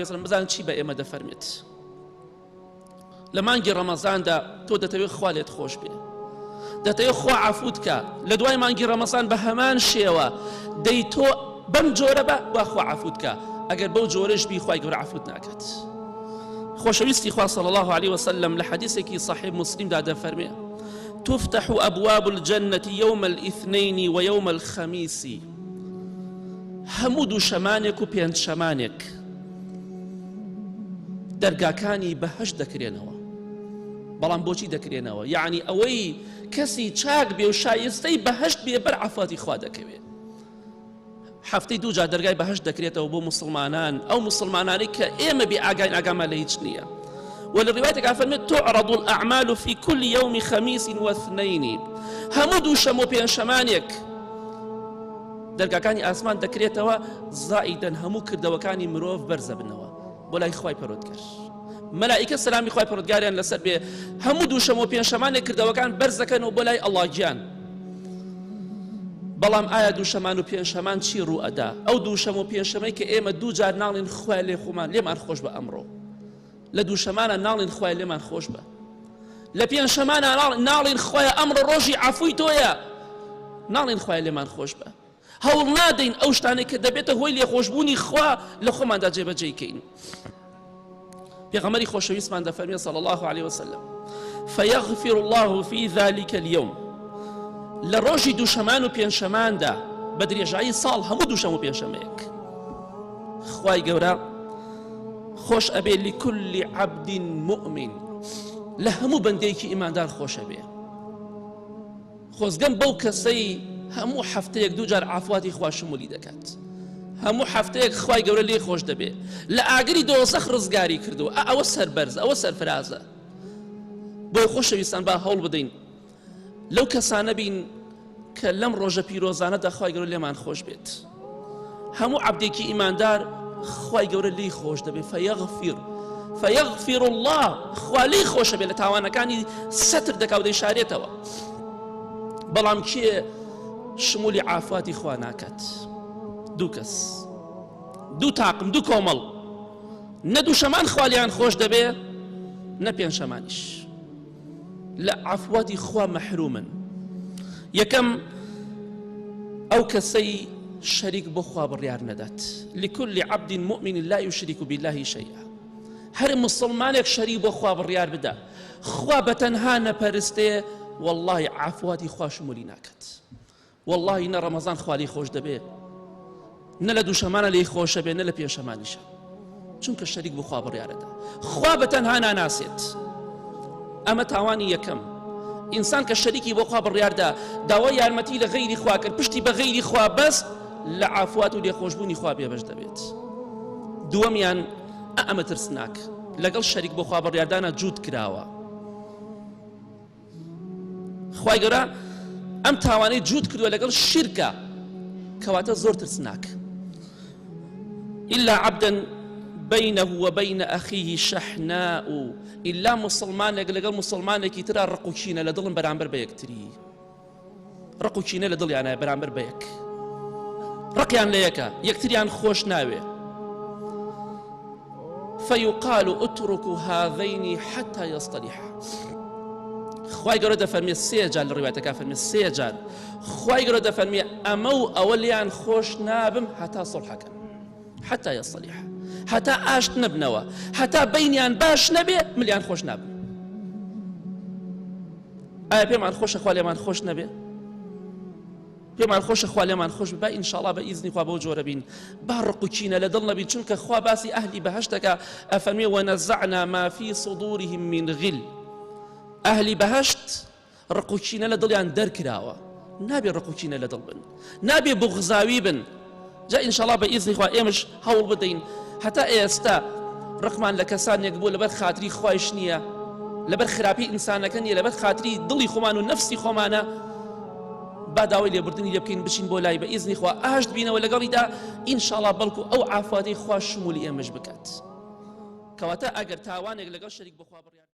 وسلم بزانن چی بە ئێمە دەفەرمێت. لە مانگی ڕەمەزاندا تۆ دەتەوێت خوا لێت خۆش بێ، دەتەوێت خوا عەفوت کا، لە دوای مانگی ڕەمەزان بە هەمان شێوە دەی تۆ بەم جۆرە بە وا خوا عەفوت کا، ئەگەر بەو جۆرەش بی خوای گەورە عەفوت ناکات. خۆشەویستی خوا صلی الله علیه وسلم لە حەدیثێکی صحیح مسلمدا دەفەرمێ تفتح أبواب الجنة يوم الاثنين ويوم الخميس هەموو دووشەمانێک و پێنجشەمانێک دەرگاکانی بەهەشت دەکرێنەوە. بەڵام بۆچی دەکرێنەوە؟ یعنی ئەوەی کەسی چاک بێ و شایستەی بەهەشت بێ بەر عەفاتی خوا دەکەوێ. هەفتەی دوو جار دەرگای بەهەشت دەکرێتەوە بۆ موسڵمانان، ئەو موسڵمانانەی کە ئێمە بێ ئاگاین ئاگامان لە هیچ نییە. و لە ڕیوایەتێکا فەرمێت تعرض الأعمال في كل يوم خميس واثنين، هەموو دووشەم و پێنجشەمانێک دەرگاکانی ئاسمان دەکرێتەوە، زائیدەن هەموو کردەوەکانی مرۆڤ بەرزەبنەوە بۆ لای خوای پەروەردگار. مەلائیکە سەلامی خوای پەروەردگاریان لەسەر بێ هەموو دووشەم و پێنجشەمانێک کردەوەکان بەرزەکەنەوە بۆ لای ئەڵڵا گیان. بەڵام ئایا دووشەمان و پێنجشەمان چی ڕوو ئەدا؟ ئەو دووشەم و پێنجشەمەی کە ئێمە دوو جار ناڵین خوای لێ خۆمان لێمان خۆش بە ئەمڕۆ لە دووشەمانە ناڵین خوای لێمان خۆش بە لە پێنجشەمانە ناڵین خوای ئەمڕۆ ڕۆژی عەفوی تۆیە ناڵین خوای لێمان خۆش بە هەوڵ نادەین ئەو شتانەی کە دەبێتە هۆی لێخۆشبوونی خوا لە خۆماندا جێبەجێی کەین. پێغەمبەری خۆشەویستمان دەفەرمێ صلی الله علیه وسلم فیغفر الله فی ذلك اليوم لە ڕۆژی دووشەمان و پێنجشەماندا بە درێژایی ساڵ هەموو دووشەم و پێنجشەمەیەک خوای گەورە خۆش ئەبێ لكل عبد مؤمن لە هەموو بەندەیەکی ئیماندار خۆش ئەبێ. خۆزگەم بەو کەسەی هەموو هەفتەیەک دووجار عافواتی خوا شمولی دەکات هەموو هەفتەیەک خوای گەورە لێی خۆش دەبێ لە ئاگری دۆزەخ ڕزگاری کردووە ئە ئەوە سەربەرز ئەوە سەرفرازە بۆی خۆشەویستان با هەوڵ بدەین لەو کەسانە بین کە لەم ڕۆژە پیرۆزانەدا خوای گەورە لێمان خۆش بێت هەموو عەبدێکی ئیماندار خوای گەورە لێی خۆش دەبێت فیغفر فیغفر الله خوا لێی خۆشە بێت لە تاوانەکانی سەتر دەکا و دەیشارێتەوە بەڵام کێ شمولی عافاتی خوا ناکات دوو کەس دوو تاقم دوو کۆمەڵ نە دوو شەمان خوالیان خۆش دەبێ نە پێنجشەمانیش لە عەفوەتی خوا مەحرومن. یەکەم، ئەو کەسەی شەریک بۆ خوا بڕیار نەدات، لکل عبد مؤمن لا یشرک باللە شیئا، هەر موسڵمانێک شەریک بۆ خوا بڕیار بدا، خوا بە تەنها نەپەرستێ، وەڵڵاهی عەفوەتی خوا شمولی ناکات. وەڵاهی نە ڕەمەزان خوا لێی خۆش دەبێ نە لە دووشەمانە لێی خۆشە بێ نە لە پێنجشەمانیشە چونکە شەریک بۆ خوا بڕیارەدا خوا بە تەنها ناناسێت ئەمە تاوانی یەکەم ئینسان کە شەریکی بۆ خوا بڕیاردا داوای یارمەتی لە غەیری خوا کرد پشتی بە غەیری خوا بەست لە عافوات و لێخۆشبوونی خوا بێبەش دەبێت دووەمیان ئەمە ترسناک لەگەڵ شەریک بۆ خوا بڕیاردانە جووت کراوە خوای گەورە ئەم تاوانەی جووت کردووە لەگەڵ شیرکە کەواتە زۆر ترسناک إلا عبدا بينه وبين أخيه شحناء إلا مسلمانێک لەگەڵ مسلمانێکی ترا ڕق و کینە لە دڵم بەرامبەر بە یەکتری ڕق و کینە لە دڵیانە بەرامبەر بە یەک ڕقیان لە یەکە یەکتریان خۆش ناوێ فيقال اتركوا هذين حتى يصطلحا خوای گەورە دەفەرمێ سێ جار لە ڕیوایەتەکە فەرمێ سێ جار خوای گەورە دەفەرمێ ئەمە و ئەوە لێیان خۆش نابم هەتا سوڵحەکەن حتى يصطلحا هەتا ئاشت نەبنەوە هەتا بینیان باش نەبێ ملیان خۆش نابن ئایا پێمان خۆشە خوا لێمان خۆش نەبێ پێمان خۆشە خوا لێمان خۆش با ئینشاڵا بە ئیزنی خوا بەو جۆرە بین با ڕق و کینە لە دڵ نەبین چونکە خوا باسی ئەهلی بەهەشت دەکا ئەفەرمێ وەنەزعنا ما فی صدورهم من غل ئەهلی بەهەشت ڕق و کینە لە دڵیان دەرکراوە نابێ ڕق و کینە لە دڵ بن نابێ بغزاوی بن جا ئینشاڵا بە ئیزنی خوا ئێمەش هەوڵ بدەین هەتا ئێستا ڕقمان لە کەسانێک بوو لەبەر خاتری خوایش نییە لەبەر خراپی ئینسانەکە نییە لەبەر خاتری دڵی خۆمان و نەفسی خۆمانە با داوای لێبوردنی لێ بکەین بچین بۆ لای بە ئیزنی خوا ئاشت بینەوە لەگەڵیدا ئینشاڵا بەڵکو ئەو عافواتەی خوا شمولی ئێمەش بکات کەواتە ئەگەر تاوانێک لەگەڵ شەریک بخوا بڕیار.